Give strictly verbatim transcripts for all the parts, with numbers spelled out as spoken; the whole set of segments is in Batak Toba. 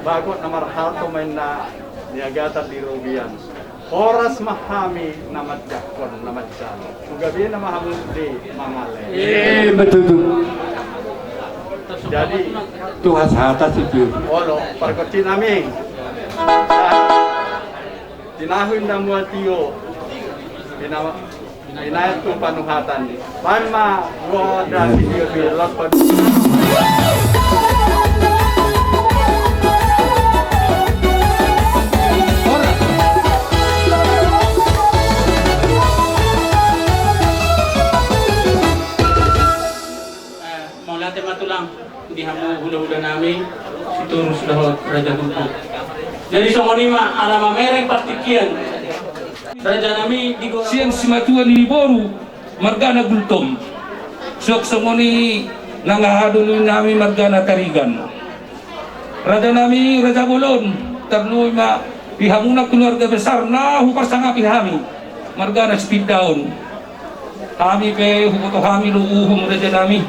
Bagot na marhalto ma inna niagatan di robean. Horas ma hami na manjangkon na manjalo. Tu gabena ma hamu di mangale. Eh, betul tu. Jadi, tu has hata situ. Olo, pargonsi nami. Tinahu inna mua tio. Bina Binaen tu panuhatan. Baen ma dua dasi tio di lospon. Eh, mauliate ma tulang. Di hamu hulahula nami, Sitorus dohot Raja Gultom. Jadi songon i ma ala mamereng partingkian. Raja nami di go- Sian simatua ni boru margana Gultom. Suang songon i nang haha dolok nami margana Tarigan. Raja nami Raja Bolon, tarlumobi ma di hamuna keluarga besar na huparsangapi hami margana Sitindaon. Hami pe huboto hami do uhum raja nami.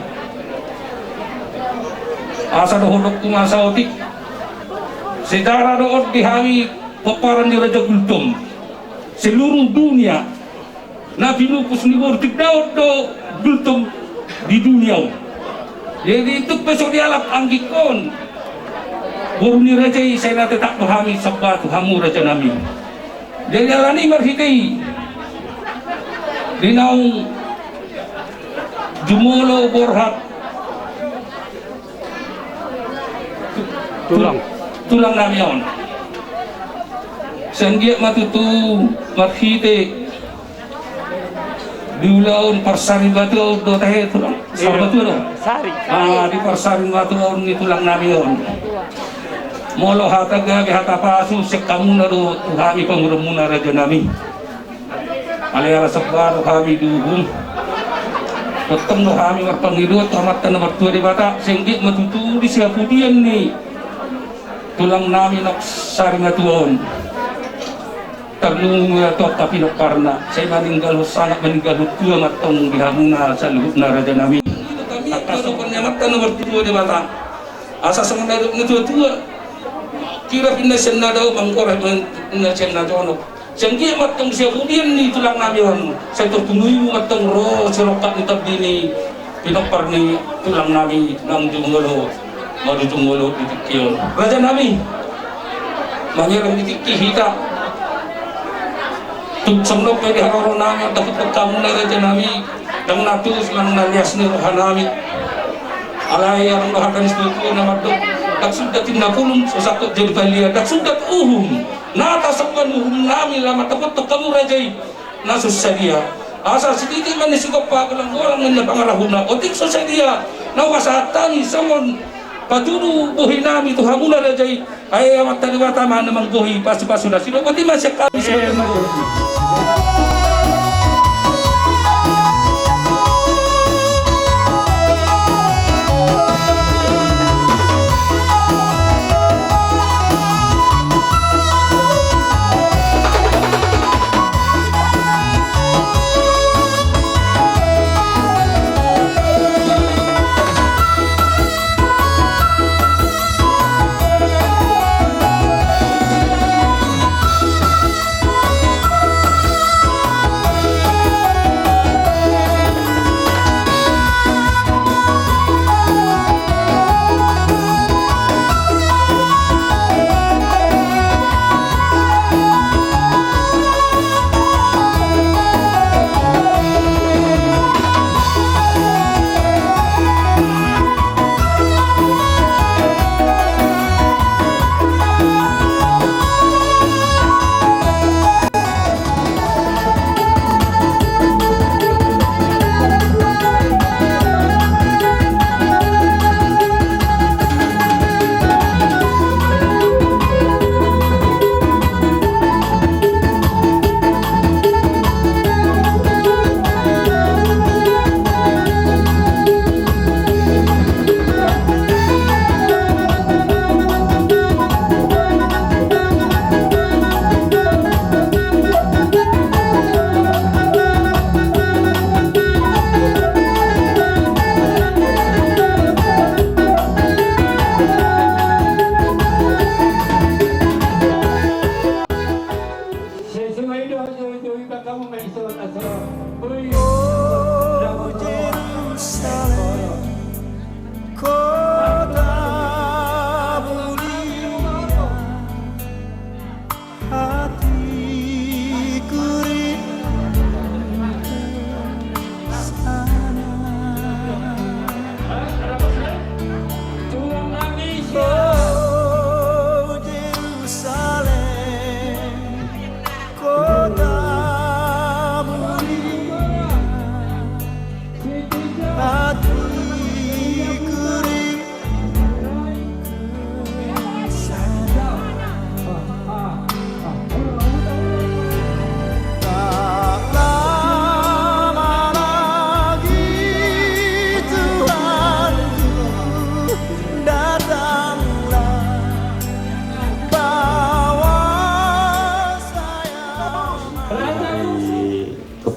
Asa dohononku ma saotik. Sejarah do on di hami pomparan ni Raja Gultom. Seluruh dunia na pinupus ni boru Tindaon do Gultom di dunia on. Jadi tung pe so dialap anggingkon boru ni raja i, sai na tetap do hami samba tu hamu raja nami. Jadi alani marhite i di naung jumolo borhat tulang, tulang nami on. Sai anggiat ma tutu marhite di ulaon parsarimatua on do tahe tulang. Sarimatua do. Sari. Ah, di parsarimatua on ni tulang nami on. Molo hata gabe hata pasu sian hamuna do tu hami pamoruonmuna raja nami. Alai ala samba do hami di uhum. Tongtong do hami marpangidoan tu Amanta na martua Debata, sai anggiat ma tutu di sihapudian ni tulang nami na sarimatua on. Tarlumobi ma tu angka pinomparna, sai maninggalhon sangap maninggalhon tua ma antong di hamuna saluhutna raja nami. Tangkas ma dohonon ni Amanta na martua Debata. Asa songon na nidok ni natuatua. Kirap inna sian na dao, manggorap inna sian na jonok. Sai anggiat ma antong di sihapudian ni tulang nami on, sai torus tunuimu ma antong ro sirongkap ni tondi ni pinompar ni tulang nami naung jumolo, marujung olo di tingki on. Raja nami, mangereng di tingki hita. Tung songon pe di haroro nami, dapot pe hamuna raja nami, ndang na tulus manang na lias ni roha nami. Alai adong do hata ni situatua na mandok, ndang sundat inna pulung so sangkot jadi palia, ndang sundat uhum. Na tasomba uhum nami laho mandapothon hamu raja i na so sadia. Asa sititi ma na sigompa, golanggolang ma inna pangarahutna. Otik so sadia na hupasahat hami songon patudu bohi nami tu hamuna raja i. Ai Amanta Debata ma na manggohi pasupasuna. Sidok boti ma sian hami.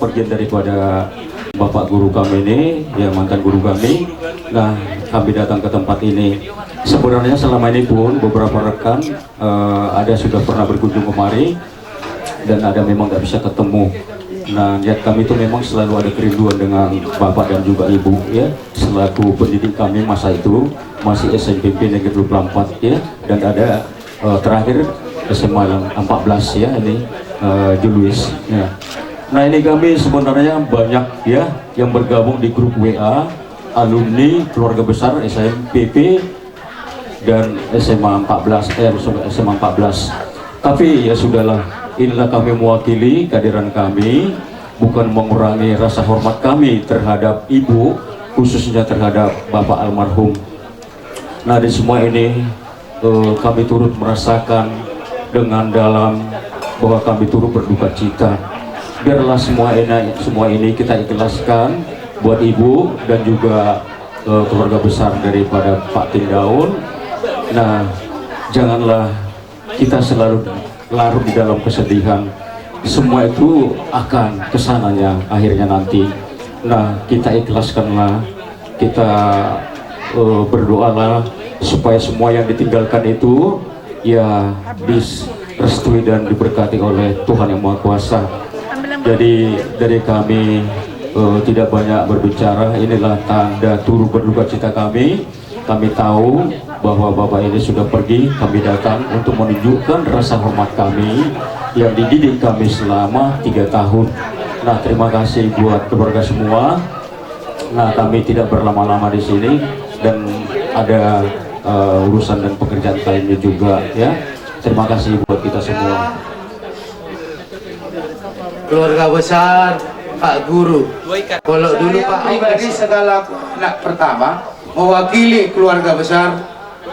Bagian daripada Bapak Guru kami ini, ya, mantan guru kami. Nah, kami datang ke tempat ini. Sebenarnya selama ini pun beberapa rekan, eh, ada sudah pernah berkunjung kemari dan ada memang nggak bisa ketemu. Nah, niat kami itu memang selalu ada kerinduan dengan Bapak dan juga Ibu, ya, selaku pendidik kami masa itu, masih S M P P Negeri dua puluh empat, ya, dan ada, eh, terakhir S M A yang empat belas, ya, ini, eh, Juluis, ya. Nah, ini kami sebenarnya banyak, ya, yang bergabung di grup W A alumni keluarga besar S M P P dan S M A empat belas, eh, S M A empat belas. Tapi ya sudahlah, inilah kami mewakili kehadiran kami, bukan mengurangi rasa hormat kami terhadap Ibu, khususnya terhadap Bapak almarhum. Nah, di semua ini, eh, kami turut merasakan dengan dalam bahwa kami turut berduka cita. Biarlah semua ini, semua ini kita ikhlaskan buat Ibu dan juga, eh, keluarga besar daripada Pak Tindaun. Nah, janganlah kita selalu larut di dalam kesedihan. Semua itu akan kesananya akhirnya nanti. Nah, kita ikhlaskanlah, kita, eh, berdoalah supaya semua yang ditinggalkan itu, ya, direstui dan diberkati oleh Tuhan Yang Maha Kuasa. Jadi, dari kami, eh, tidak banyak berbicara. Inilah tanda turut berduka cita kami. Kami tahu bahwa Bapak ini sudah pergi, kami datang untuk menunjukkan rasa hormat kami yang dididik kami selama tiga tahun. Nah, terima kasih buat keluarga semua. Nah, kami tidak berlama-lama di sini dan ada, eh, urusan dan pekerjaan lainnya juga, ya. Terima kasih buat kita semua. Keluarga besar Pak Guru. Kalau dulu Pak, pribadi segala anak pertama, mewakili keluarga besar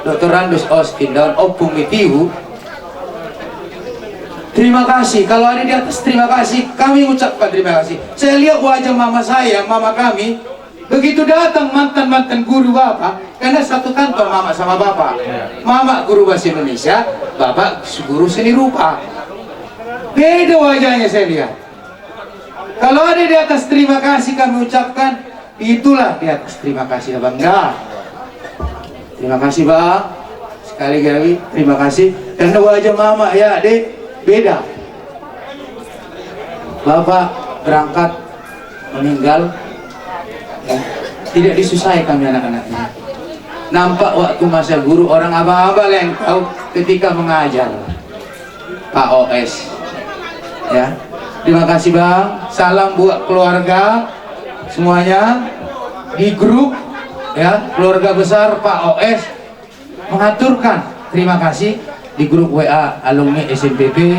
Doktorandus Ostin dan Ompung Mitiu. Terima kasih. Kalau ada di atas terima kasih, kami ucapkan terima kasih. Saya lihat wajah mama saya, mama kami, begitu datang mantan-mantan guru bapak, karena satu kantor mama sama bapak. Mama guru bahasa Indonesia, bapak guru seni rupa. Beda wajahnya saya lihat. Kalau ada di atas terima kasih kami ucapkan, itulah di atas terima kasih, Abang. Dah. Terima kasih, Bang. Sekali lagi, terima kasih. Karena wajah mama, ya, Dek, beda. Bapak berangkat, meninggal, ya. Tidak disusahi kami anak-anaknya. Nampak waktu masa guru, orang abal-abal yang tahu ketika mengajar. Pak O S. Ya. Terima kasih, Bang. Salam buat keluarga semuanya di grup, ya, keluarga besar Pak O S mengaturkan terima kasih di grup W A alumni S M P P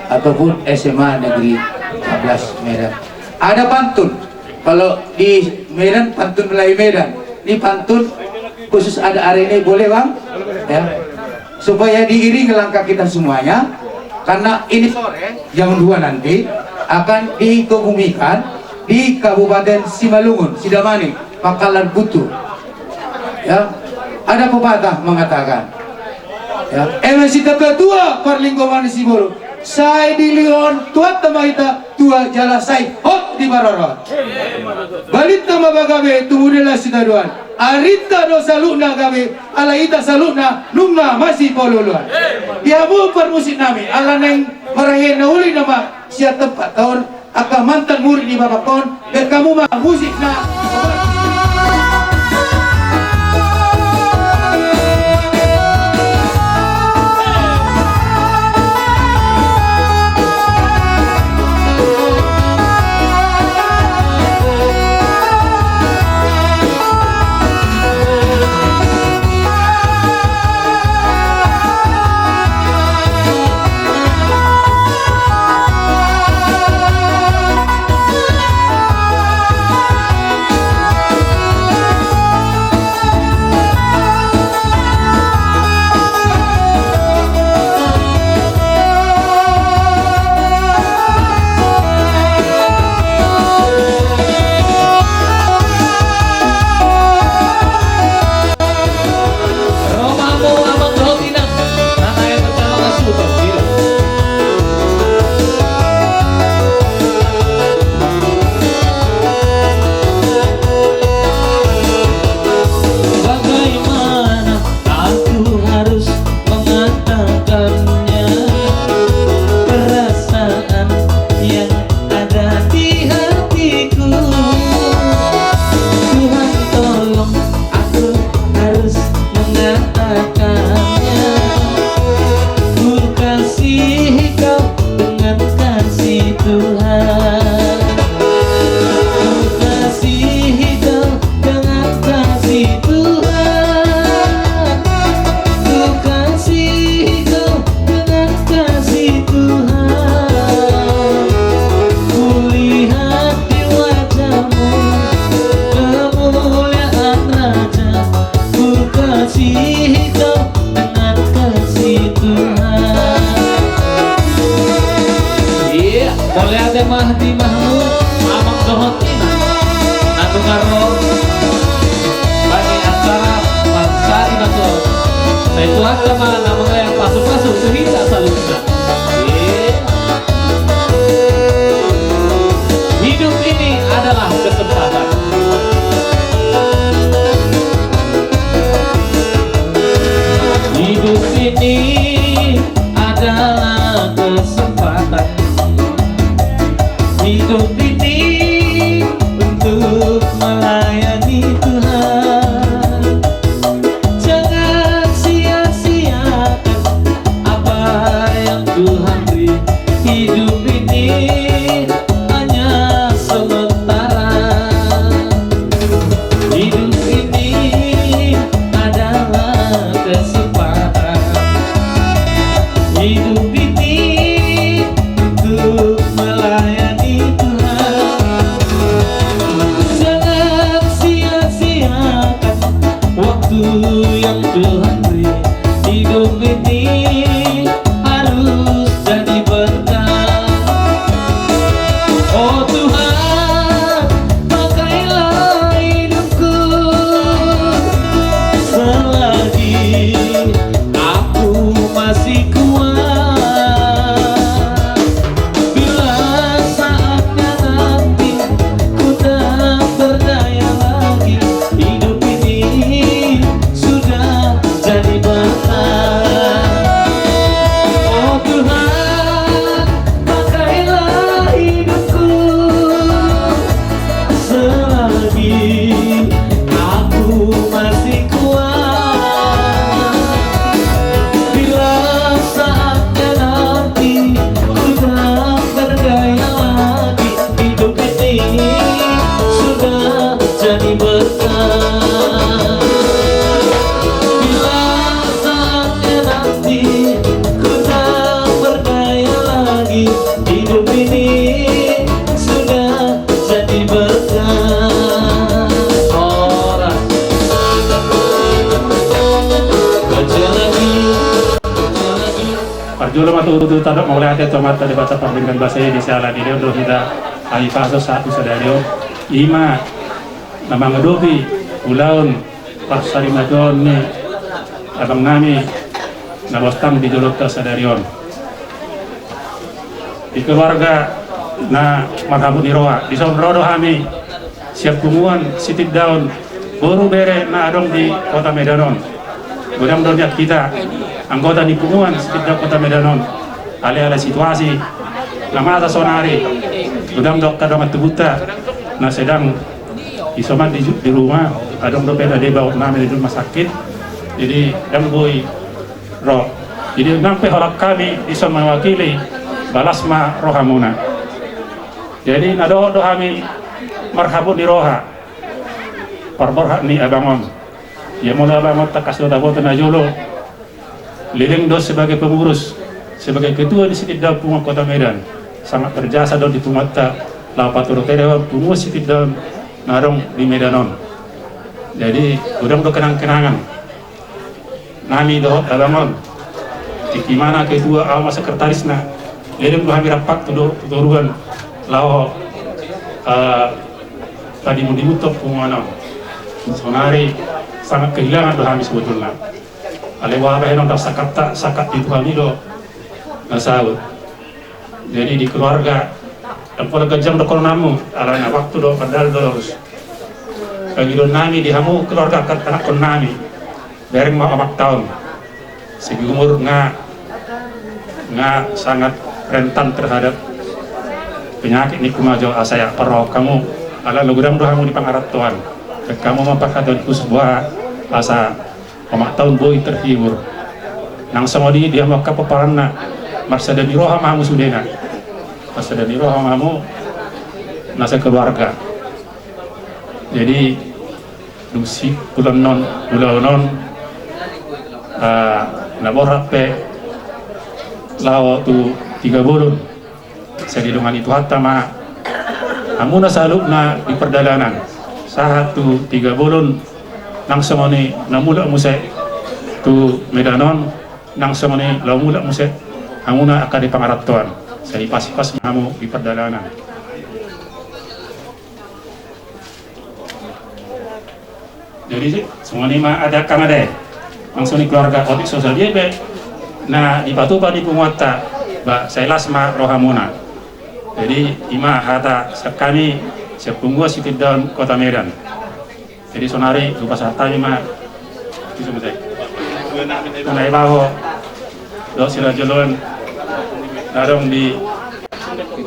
ataupun S M A Negeri empat belas Medan. Ada pantun. Kalau di Medan, pantun Melayu Medan. Ini pantun khusus ada hari ini, boleh, Bang? Ya. Supaya diiringi langkah kita semuanya, karena ini sore jam dua nanti akan dikebumikan di Kabupaten Simalungun, Sidamani, Pangkalan Butu. Ya, ada pepatah mengatakan, ya, eme sitatua-tua parlinggoman ni sibolon, sai dilehon Tuhanta ma hita tua jala sai hot diparorot. Balintang ma pagabe tumundalna sitadoan. Arinta do saluhutna gabe, ala hita saluhutna nunga masipaolo-oloan. Di hamu parmusik nami, ala naeng marhahian na uli nama sian tempat taon, angka mantan murid ni bapak on, baen hamu ma musik na. Mauliate ma di hamu amang dohot inang na nunga ro bani acara pansarimatua. Sai Tuhanta ma na mangalean pasupasu tu hita saluhutna. Hidup ini adalah kesempatan. Hidup ini adalah kesempatan. Hidup ini untuk melayani Tuhan. Jangan sia-siakan apa yang Tuhan beri. Hidup ini hanya sementara. Hidup ini adalah kesempatan. Hidup ini untuk melayani Tuhan. Jangan sia-siakan waktu yang Tuhan beri. Hidup ini harus jadi berkat. Oh Tuhan, pakailah hidupku selagi aku masih kuat. Bila saatnya nanti ku tak berdaya lagi, hidup ini sudah jadi berkat. Oh Tuhan, pakailah hidupku selagi aku masih kuat. Bila saatnya nanti ku tak berdaya lagi, hidup ini sudah jadi berkat. Bila saatnya nanti ku tak berdaya lagi, hidup ini sudah jadi berkat. Ora. Baca lagi. Parjolo ma tu, tu tadok mauliate tu Amanta Debata pardenggan basa i, di siala ni i do hita hahipason sahat tu sadari on. I ma na mangadopi ulaon parsarimatuaon ni abang nami na bostang di jolonta sadari on. Di keluarga na marhabot ni roha, dison ro do hami sian punguan Sitindaon, boru bere na adong di Kota Medan on. Godang do nian hita anggota ni punguan Sitindaon Kota Medan on. Alai ala situasi na masa saonari, godang do angka dongan tubunta na sedang isoman di, di rumah, adong dope na deba nami di rumah sakit. Jadi ndang boi ro. Jadi nang pe holan hami dison mewakili, balas ma rohamuna. Jadi na dohot do hami marhabot ni roha parborhat ni abang on. Ia molo abang on tangkas do taboto na jolo, leleng do sebagai pengurus, sebagai ketua di Sitindaon Punguan Kota Medan, sangat berjasa do di punguanta laho paturut hela punguan Sitindaon na adong di Medan on. Jadi godang do kenang-kenangan nami dohot abang on. Tingki mana ketua, ahu ma sekretarisna. Leleng do hami rap tu do, tu toruan laho, eh, tadimu-dimu tu punguan on. Saonari sangat kehilangan do hami sebetulna. Alai boha bahenon, ndang sangkapta, sangkap ni Tuhan i do na saut. Jadi di keluarga, ndang pola ganjang dohononmu, alana waktu do, padahal do lurus. Pangidoan nami di hamu keluarga, angka anakkon nami, bereng ma omakta on. Segi umur nga, nga sangat rentan terhadap penyakit ni kumajo, asa ia parrohahon hamu, alana godang do hamu di pangarantoan. Baen hamu ma parhata ni husnuzon, asa omakta on boi terhibur. Nang songon i di hamu angka pomparanna, marsada ni roha ma hamu sudena. Marsada ni roha ma hamu na sekeluarga. Jadi dung sipulon on, ulaon on, ah, na borhat pe laho tu tiga bolon. Sai didongani Tuhanta ma hamuna saluhutna di pardalanan sahat tu tiga bolon, nang songon i na mulak muse tu Medan on, nang songon i laho mulak muse hamuna angka di pangarantoan. Sai pas-pas ma hamu di pardalanan. Jadi, songon i ma ate angka amang ate. Langsung di keluarga, otik so sadia pe na dipatupa di punguanta, ba sai las ma rohamuna. Jadi, i ma hata sian hami, sian Punguan Sitindaon Kota Medan. Jadi, sonari hupasahat hami ma. Itu saja. Naibaho dohot si raja oloan na adong di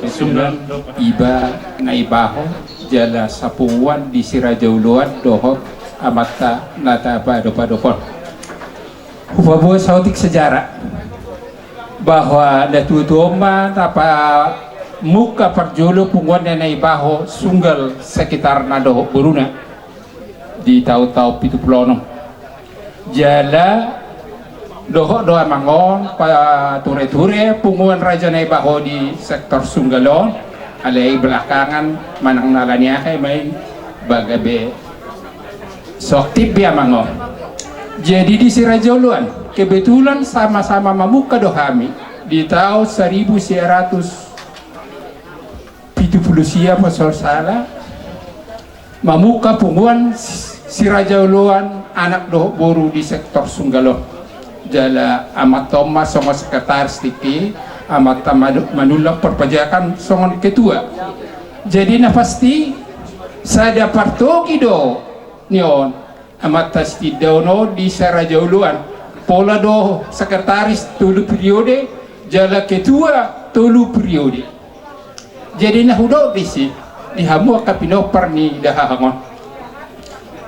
Sumbawa. Iba Naibaho jala sapunguan di si raja oloan dohot amanta na tapadopadop on. Hupaboa saotik sejarah bahwa natuatua on ma na pamungka parjolo punguan ni Naibaho Sunggal sekitarna dohot boruna di taon-taon pitu pulu onom. Jala dohot do amang on patureture punguan Raja Naibaho di sektor Sunggal on, alai belakangan manang na ala ni aha ma i, ba gabe so aktif be amang on. Jadi di si raja oloan, kebetulan sama-sama mamungka do hami di taon saribu sia ratus pitu pulu sia, molo so sala, mamungka punguan si raja oloan anak dohot boru di sektor Sunggal on. Jala amanta on ma songon sekretaris tingki, amanta Manu-, Manullang Parpajakan songon ketua. Jadi na pasti sada partogi do ni on amanta Sitindaon on di si raja oloan, pola do sekretaris tolu periode jala ketua tolu periode. Jadi na hudok disi di hamu angka pinompar ni dahahang on,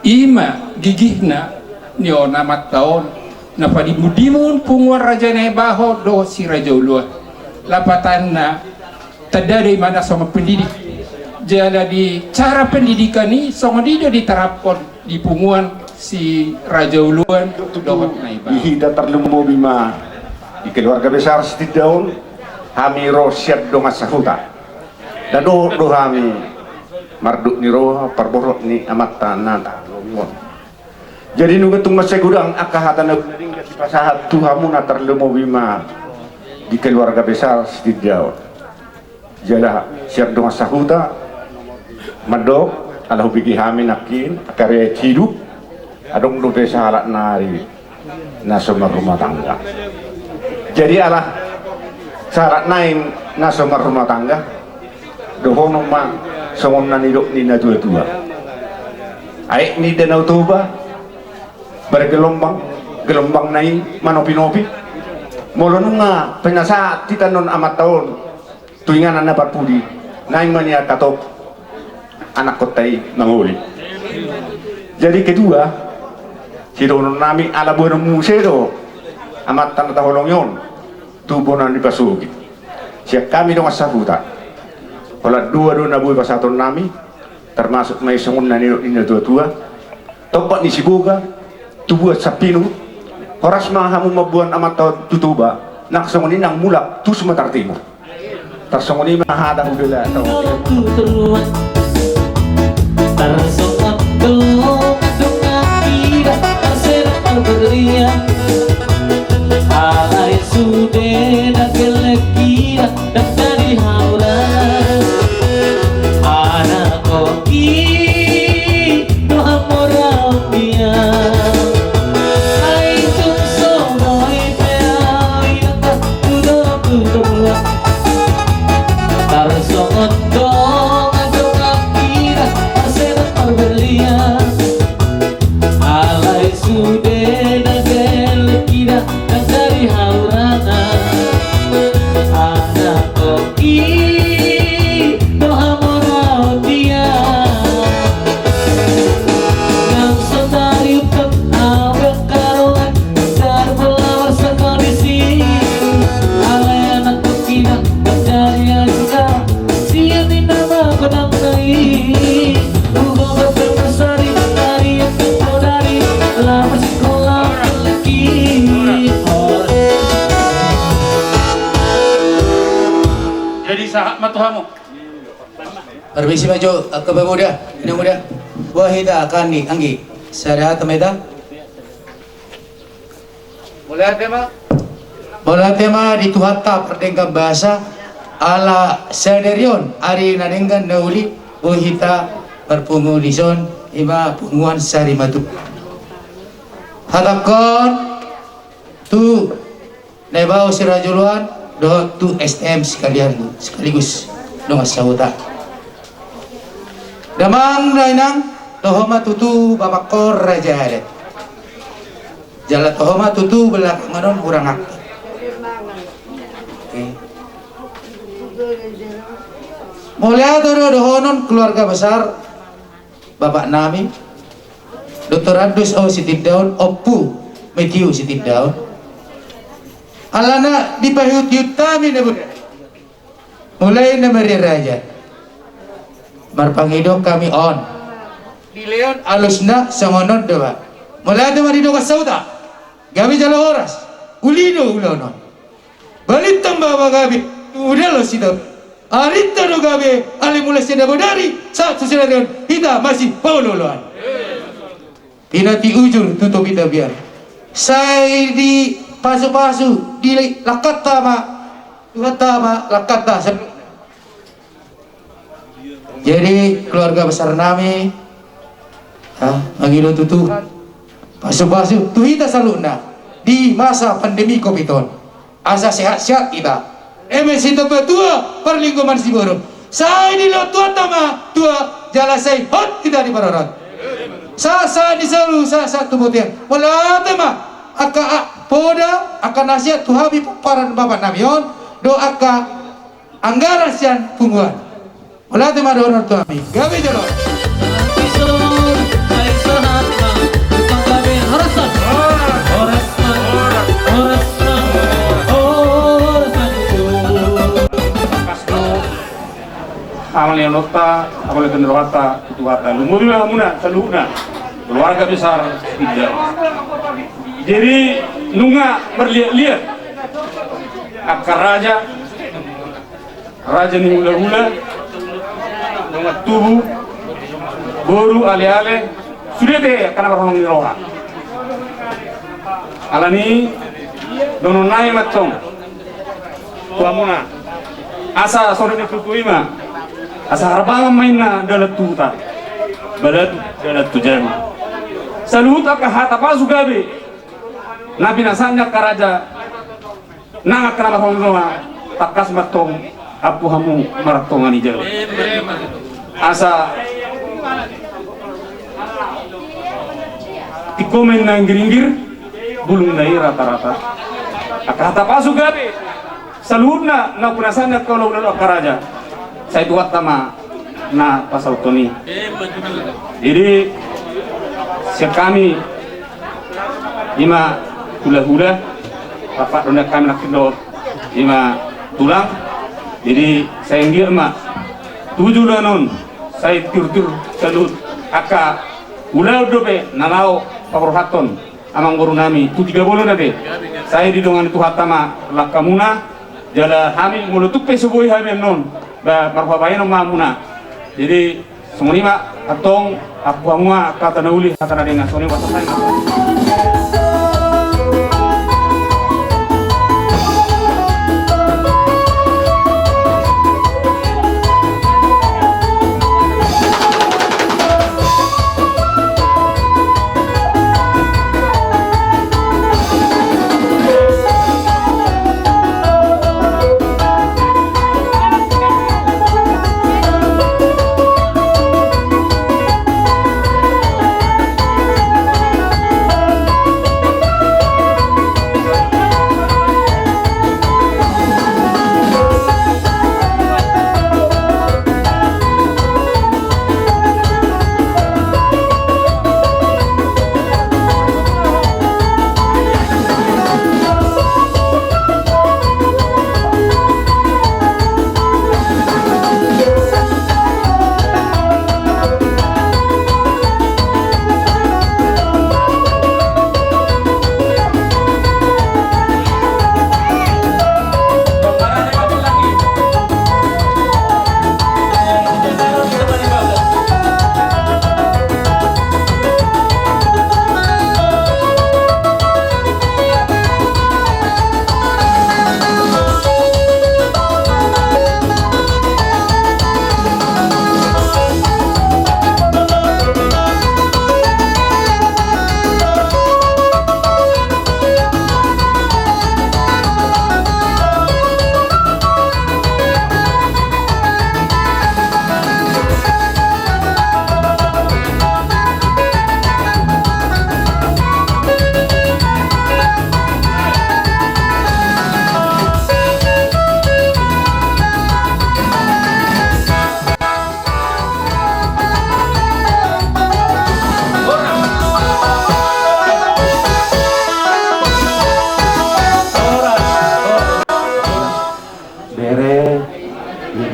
i ma gigihna ni on amanta on na padimundimun punguan Raja Naibaho dohot si raja oloan. Lapatanna tanda do i ma na songon pendidik. Jala di cara pendidikan i songon i do diterapkon di punguan si raja oloan dohot Naibaho. Di hita tarlumobi ma di keluarga besar Sitindaon, hami ro sian dongan sahuta. Ndada do hami marduk ni roha parborhat ni amanta na talumobi on. Jadi nunga tung mansai godang angka hata na denggan dipasahat tu hamuna tarlumobi ma di keluarga besar Sitindaon. Jala sian dongan sahuta mandok, ala hubege hami nangkin angka riwayat hidup, adong dope sahalak nari na so marrumah tangga. Jadi ala sahalak nai na so marrumah tangga, dohonon ma songon na nidok ni natuatua. Aek ni Danau Toba, bergelombang, gelombang nai manopinopi. Molo nunga pinasahat hita on amanta on tu inganan na parpudi, naeng ma nian hatop anakkonta i mangoli. Jadi kedua, sidohonon nami ala boanon muse do amanta na taholongi on tu bona ni pasogit. Sian hami dongan sahuta, holan dua do na boi pasahaton nami, termasuk ma i songon na nidok ni natuatua, tompak ni Siboga, tubuan Sampinut, horas ma hamu mamboan amanta on tu Toba, nang songon i nang mulak tu Sumatera Timur. Tarsongon i ma hata hubege. Tarsongon do dongan nida, tarsongon do berlian, alai sude na gellek ida. Ndang jadi hau ra anak oki do hamoraon dia. Ai tung so boi pe au i angka tu do tu do buat. Tarsongon dongan dongan nida, tarsongon parbelian. Alai sude na gellek ida, ndang jadi hau ra anak oki do hamoraon dia. Nang so tariup au be angka roha, tarpelawar sakondisi. Alai anak oki na ndang jadi anak. Sian i nama godang nai. Ugo berpelmasari, tarian podari, lama sikola lagi. Jadi sahat ma tu hamu. Permisi ma jo, angka pemuda, inang muda. Buat hita, anggi, anggi. Sada hata ma hita. Mauliate ma. Mauliate ma di Tuhanta pardenggan basa. Ala sadari on ari na denggan na uli, boi hita marpungu dison, ima punguan sari matu. Hatangkon tu Naibaho Siraja Oloan dohot tu S T M sekalian, sekaligus dongan sahuta. Damang dainang, toho ma tutu bapakko raja adat. Jala toho ma tutu belakangan on hurang aktif. Oke. Mauliate do dohonon keluarga besar bapak nami, Doktor Andus O Sitindaon, Ompu Matthew Sitindaon. Alana dipaihut-ihut hami na bodari. Mulai na marria raja. Marpangido hami on. Dilehon alusna songon on do ba. Mauliate ma di dongan sahuta. Gabe jala horas. Uli do ulaon on. Balintang ma gabe. Udah lo sida. Arinta do gabe. Ale mulai sian na bodari. Sahat tu sadari on. Hita masih paolo-oloan. Pinanti ujur tu topi tapian. Sai dipasu-pasu, dilangkanta ma Tuhanta ma langkanta. Jadi keluarga besar nami, ah, mangido tu Tuhan pasu-pasu tu hita saluhutna di masa pandemi covid on. Asa sehat-sehat hita. Eme sitamba tua, parlinggoman siborok. Sai dilehon Tuhanta ma tua, jala sai hot hita diparorot. Sahat-sahat ni solu, sahat-sahat tu bontean. Mauliate ma angka a-, poda, angka nasihat tu hami pomparan bapak nami on, dohot angka anggaran sian punguan. Mauliate ma dohonon tu hami. Gabe jala. Amalianonta, amalianonta, tu Tuhanta. Lumobi ma hamuna saluhutna keluarga besar Sitindaon. Jadi nunga marliat-liat angka raja, raja ni hula-hula, dongan tubu, boru, ale-ale, sude pe angka na marholong ni roha. Alani dohonon nami ma antong tu hamuna. Asa songon na nidok ni tutu i ma. Asa harbangan ma inna dalan tu huta, balatu dalan tu jabu. Saluhut angka hata pasu gabe na pinasahat ni angka raja nang angka na marholong ni roha, tangkas ma antong ampu hamu martonga ni jabu. Asa tingko ma inna inggiringgir, bulungna i rata-rata. Angka hata pasu gabe saluhutna na pinasahat ni angka hula-hula dohot angka raja, sai Tuhanta ma na pasauthon i. Jadi sian hami, ima hula-hula, rap do nian hami nangkin dohot ima tulang. Jadi sai anggiat ma tu joloan on sai tiur-tiur saluhut angka ulaon dope na laho paborhathon amangboru nami tu Tigabolon ate. Sai didongani Tuhanta ma langkamuna, jala hami molo tung pe so boi hami annon, ba marhabaenon ma hamuna. Jadi songon i ma antong, ampu hamu ma hata na uli, hata na denggan, songon i ma antong.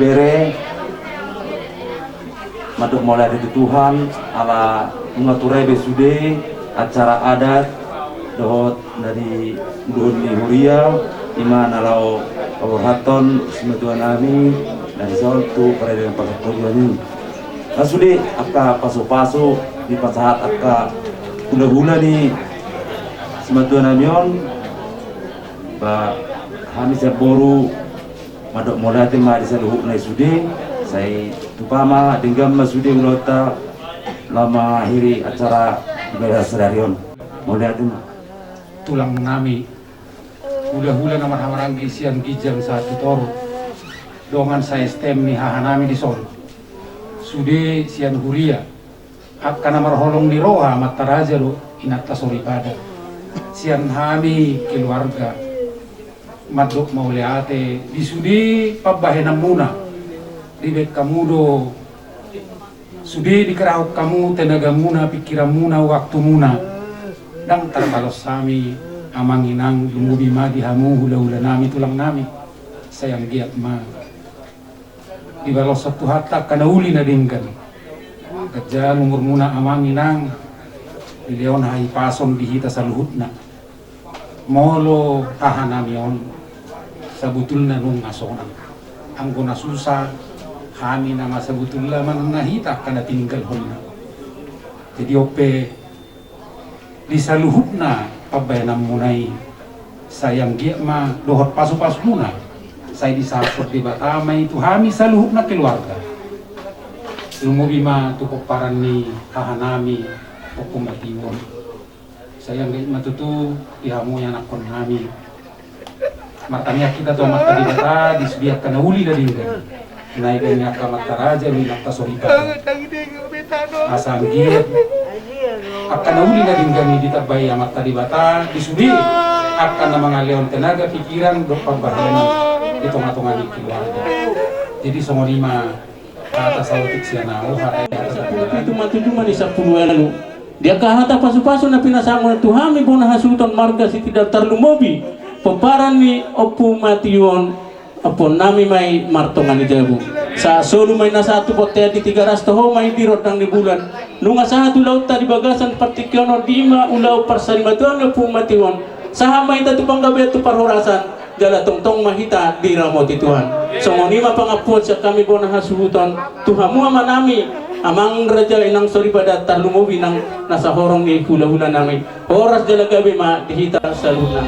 Bere, mandok mauliate tu Tuhan, ala nunga ture be sude acara adat dohot na niuluhon ni huria, i ma na laho paborhathon simatua nami na dison tu paradaton partondion i. Nga sude angka pasupasu dipasahat angka hulahula ni simatua nami on, ba hami sian boru mandok mauliate ma di saluhutna i sude, sai tupa ma denggan ma sude ulaonta laho mangakhiri acara ibadah sadari on. Mauliate ma. Tulang nami, hulahula na marhahamaranggi sian ginjang sahat tu toru, dongan sa-S T M ni haha nami dison, sude sian huria, angka na marholong ni roha amanta raja dohot inanta soripada, sian hami keluarga mandok mauliate di sude pambahenanmuna. Dibahen hamu do sude dikerahon hamu tenagamuna, pingkiranmuna, waktumuna. Ndang tarbalos hami amang inang, lumobi ma di hamu hulahula nami, tulang nami. Sai anggiat ma dibaloshon Tuhanta angka na uli na denggan. Ganjang umurmuna amang inang, dilehon hahipason di hita saluhutna. Molo haha nami on, sabotulna nunga sonang. Anggo na susa, hami nama sabotulna manang na hita angka na tininggalhonna. Jadi on pe, di saluhutna pambahenanmuna i, sai anggiat ma dohot pasupasumuna, sai disahaphon Debata ma i tu hami saluhutna keluarga. Lumobi ma tu pomparan ni haha nami, Ompu Matiuon. Sai anggiat ma tutu di hamu ianakhon nami. Martangiang hita tu Amanta Debata di sude angka na uli na denggan, na dibahen ni angka amanta raja dohot inanta soripada. Asa anggiat angka na uli na denggan i ditambai Amanta Debata di sude angka na mangalehon tenaga, pikiran dohot pambahenan di tongatonga ni keluarga. Jadi songon i ma hata saotik sian ahu, hata i hata saotik. Sampulu pitu ma tutu ma di sampulu ualu. Di angka hata pasupasu na pinasahatmuna tu hami bona hasuhuton marga Sitindaon, tarlumobi pomparan ni Ompu Matiuon, ompu nami ma i martonga ni jabu. Sahat solu ma i na sahat tu bontean di Tigaras, toho ma i di rondang ni bulan. Nunga sahat ulaonta di bagasan partingkian on, di ma ulaon parsarimatuaon ni Ompu Matiuon. Sahat ma hita tu panggabean tu parhorasan. Jala tongtong ma hita diramoti Tuhan. Songon i ma pangampuon sian hami bona hasuhuton tu hamu amanami, amang raja, inang soripada, tarlumobi nang na sahorong ni hulahulanami. Horas jala gabe ma di hita saluhutna.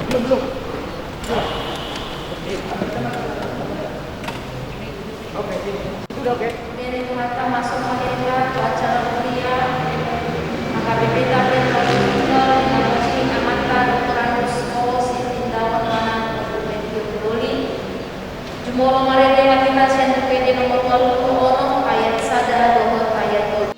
Belum, belum. Oke, sini. Udah, oke. Bere Tuhanta, masuk ma hita tu acara huria H K B P Tape Nomor Situnggal, na marhite amanta Doktorandus O Sitindaon manang Doktor Benedion Doli. Jumolo marende ma hita sian Buku Ende nomor ualu pulu onom, ayat sada dohot ayat tolu.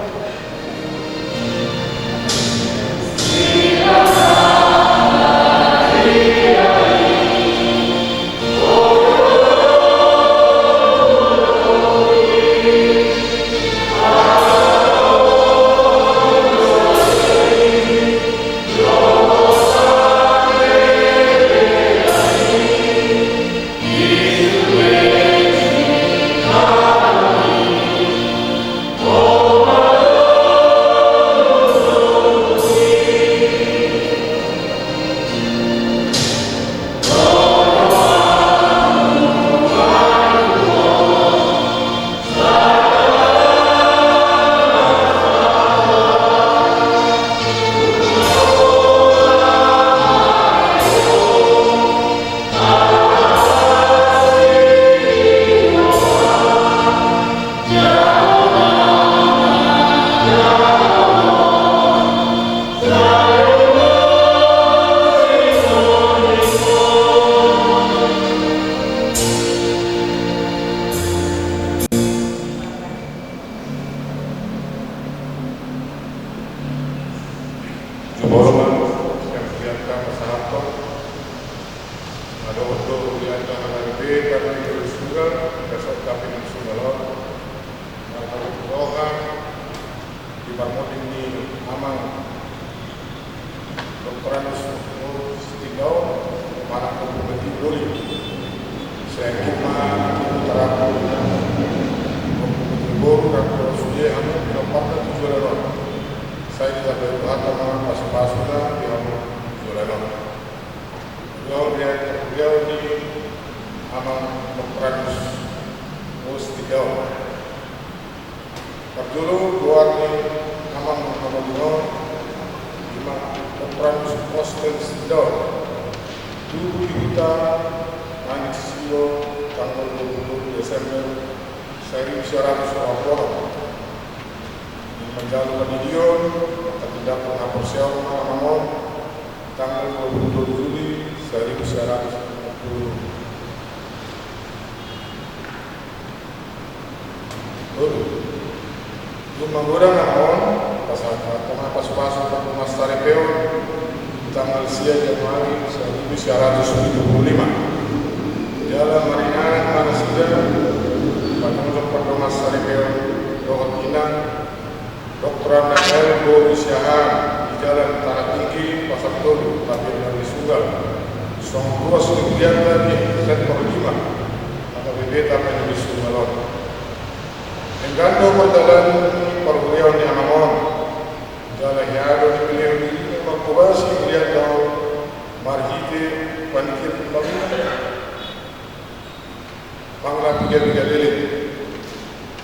Jumolo ma sian huria ta pasahathon. Adong do huria ta na marhite Tape Nomor Situnggal, Desa Tape Nomor Situnggal on. Marhite roha di parmonding ni amang Doktorandus O Sitindaon manang Doktor Benedion Doli. Sai anggiat ma di putra, boru, raja, sude hamu pinompar na tu joloan on. Sai ditambai Tuhanta ma pasupasuna di hamu tu joloan on. Adong huria, huria ni amang Doktorandus O Sitindaon. Parjolo, goar ni amang na marhite on, ima Doktorandus Osten Sitindaon. Tubu di huta Manik Sisilo, tanggal dua puluh Desember saribu sia ratus onom pulu onom. Manjalo pandidion, patindanghon haporseaon ma amang on, tanggal dua puluh dua Juli saribu sia ratus onom pulu. Dung magodang amang on, pasahat ma pasupasu pardongansaripeon, tanggal sia Januari saribu sia ratus pitu pulu lima. Jala maringanan ma nasida, pajongjong pardongansaripeon dohot inang, Doktoranda L Boru Siahaan, di Jalan Tanah Tinggi, Pasar Tolu, Tape Nomor Situnggal. Songon ruas ni hurianta di sektor lima, H K B P Tape Nomor Situnggal on. Denggan do pardalanan ni parhuriaon ni amang on. Jala hea do dipilihon dirina mangkobasi hurianta on marhite panitia pembangunan Pangula Piga-piga Lele.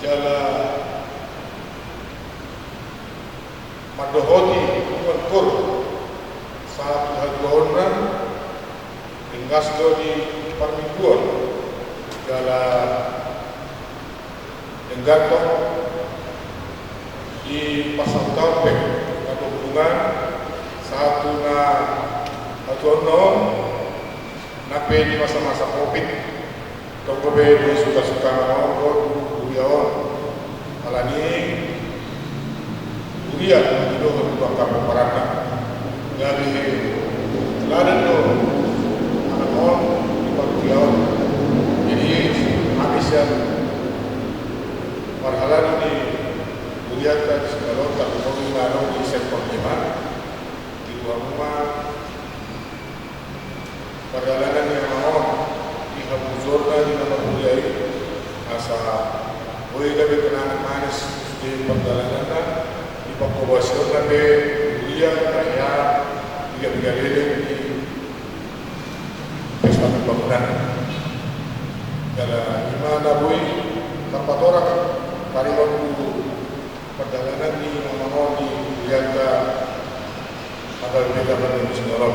Jala mandohoti hubungan kor sahat tu hatuaonna, ringgas do di parmingguon, jala denggan do di pasahat pe, na hubungan sahat tu na hatuaonna on, nang pe di masa-masa covid. Tong pe boi suka-suka ma on, huria on. Alani huria, di dohot tu angka pomparanna. Gabe teladan do amang on di parhuria on. Jadi, hami sian parhalado ni hurianta di Sumbalon, tapi kami na adong di sektor lima. Di dua rumah pardalanan ni amang on, di haburjuonna di na marhuria i, asa boi gabe kenangan manis di pardalananna, di pangkobasionna pe huria na hea, piga-piga leleng di pesta pembangunan. Jala ima na boi tarpatorak taringot tu pardalanan ni amang on di hurianta, asa beta pada di Sumbalon.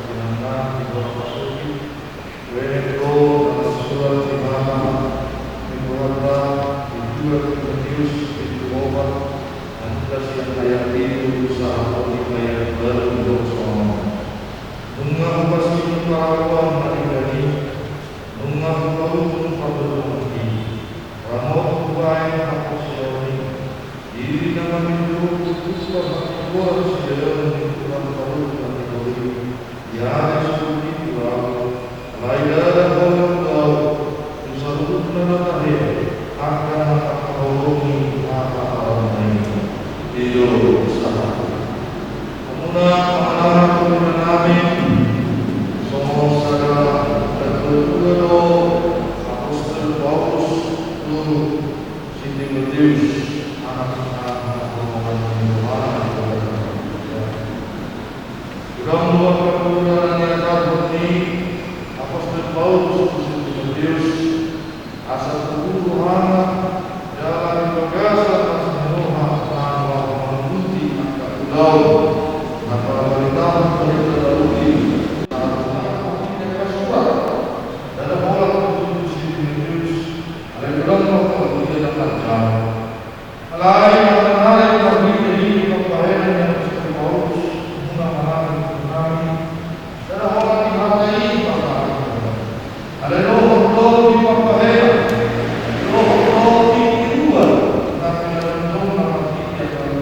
pangkinan na di bona pasogit, Wene do na marsurat di hata ni Tuhanta di dua Timoteus bindu opat, angka sian ayat pitu sahat tu ayat ualu, didok songon on. Nunga hupasinur haramuan na denggan i, nunga hupaujung pardomuan i, ramot hubahen haporseaon i, diri na manjou tu parhatigoran sidalan ni Tuhan Paulus na tigor i, ia disungkun i tu ahu, alai ndada holan tu ahu, tu saluhutna na tahe, angka na mangkaholongi hata ahu na i. I do sahat. Hamuna amang inang, songon sada na tua do Apostel Paulus tu si Timoteus, anak na hinaholongan ni Tuhanta. Godang do angka poda na niajarhon ni Apostel Paulus tu si Timoteus, asa tubu rohana jala di bagasan na sinoha na laho mangurupi angka ulaon na pabaritahon barita na uli, na marhite hasuat, ndada holan tu si Timoteus, alai godang do angka poda na niajarhon. Alai na naeng marhite i pambahenan ni Apostel Paulus, muna manang tu hami, ndada holan di hata i pambahenan. Alai dohot do di pambahenan, dohot do di tiruan, na pinarondong na marhite angka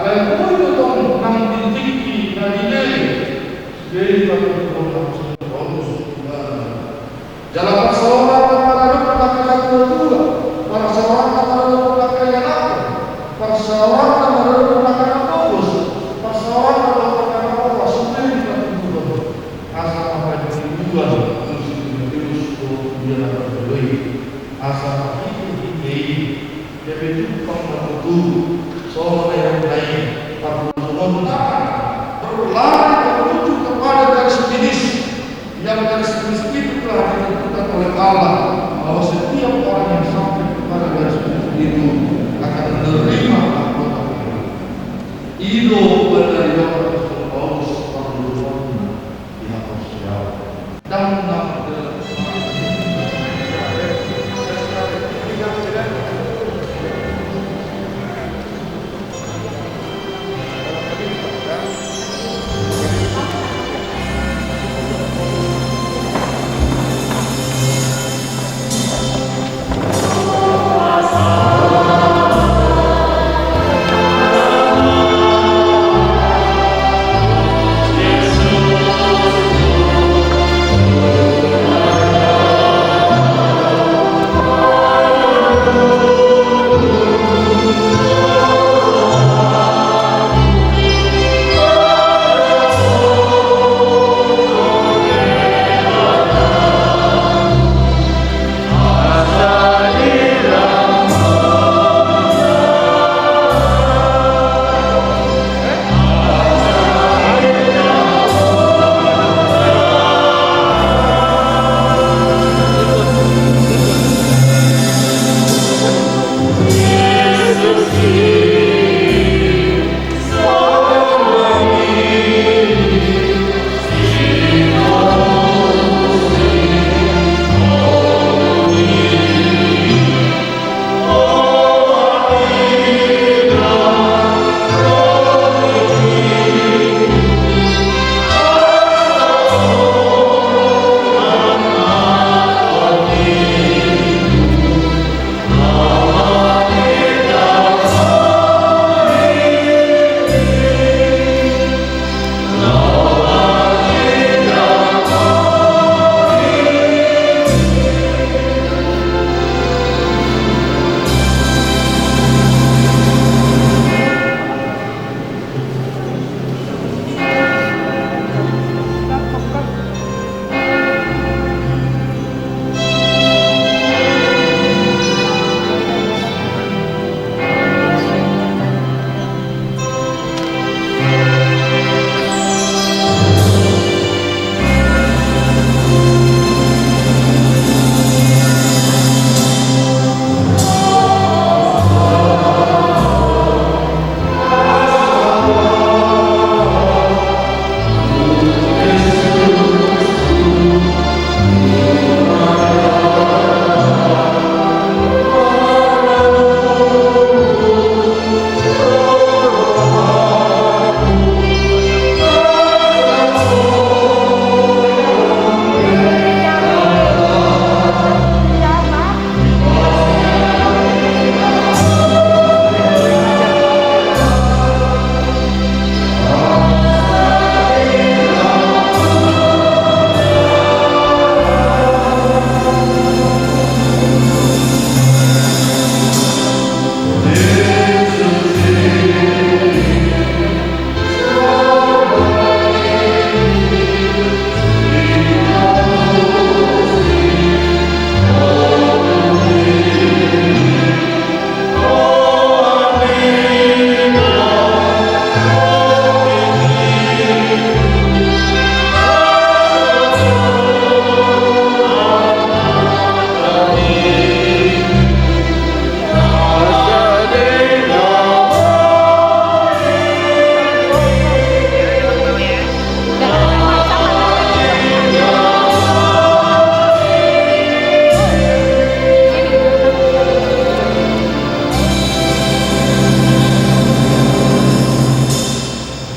Alai boi do tong nang di tingki na dilele, jadi patut do nang songon Paulus. Jala parsaoran na maradophon angka natuatua, parsaoran na maradophon angka ianakhon, parsaoran na maradophon angka na pogos, parsaoran na maradophon angka na pogos, sude dipatuduhon. Asa ma pandidion tu si Timoteus dohot tu dia na parjolo i, asa marhitehite i gabe jumpang na tutu, songon na nidokna i, parjolo songon na, berlari menuju kepada garis finish, yang garis finish itu telah ditentukan oleh Allah, bahwa setiap orang yang sampai kepada garis finish itu akan menerima mahkota kehidupan. I do pandidion ni Rasul Paulus parjolo di haporseaon. Dang na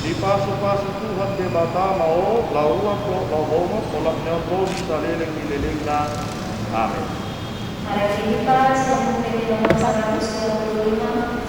Dipasupasu Tuhan Debata ma ho, laho ruar dohot laho bongot, olat ni on ro di saleleng ni lelengna. Amen. Ayat Filipi, satu Filipi nomor seratus dua puluh lima.